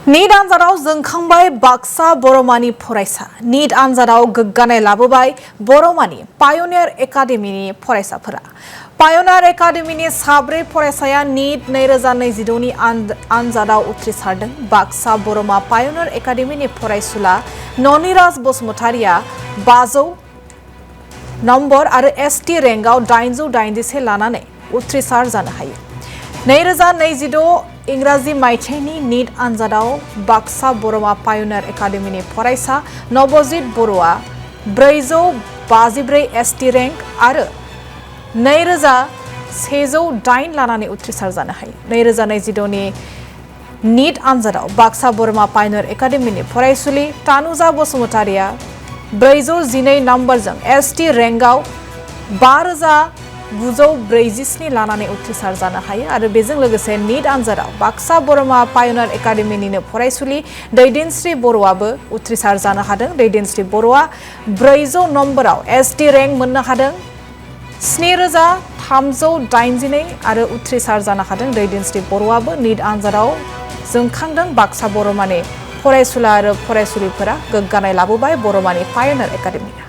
NEET आनजादाव जोंखांबाय Baksa बरमानि फरायसा NEET आनजादाव गोग्गानाय लाबोबाय बरमानि पायनियार एकाडेमिनि फरायसाफोरा पायनियार एकाडेमिनि साब्रै फरायसाया नीट 2026 नि आनजादाव उथ्रिसारदों। बाक्सा बरमा पायनियार एकाडेमिनि फरायसुला ननिराज बसुमतारिया 500 नम्बर आरो एसटी रेंकआव 881 लानानै उथ्रिसार जानो हायो। 2026 इंराजि मायथाइनि नीट आनजादाव बाक्सा बरमा पायनियार एकाडेमिनि फरायसा नवजित बर'आ 454 एसटी रेंक आरो 2108 लानानै उथ्रिसार जानो हायो। 2026 नि नीट आनजादाव बाक्सा बरमा पायनियार एकाडेमिनि फरायसुलि तानुजा बसुमतारिया 412 नम्बरजों एसटी रेंकआव 5947 लानानै उथ्रिसार जानो हायो आरो बेजों लोगोसे नीट आनजादाव बाक्सा बरमा पायनियार एकाडेमिनिनो फरायसुलि दैदेनस्रि बर'आबो उथ्रिसार जानो हादों। दैदेनस्रि बर'आ 400 नम्बराव एसटी रेंक मोननो हादों। 7382 आरो उथ्रिसार जानो हादों। दैदेनस्रि बर'आबो नीट आनजादाव जोंखांदों। बाक्सा बरमानि फरायसुला आरो फरायसुलिफोरा गोग्गानाय लाबोबाय बरमानि पायनियार एकाडेमिया।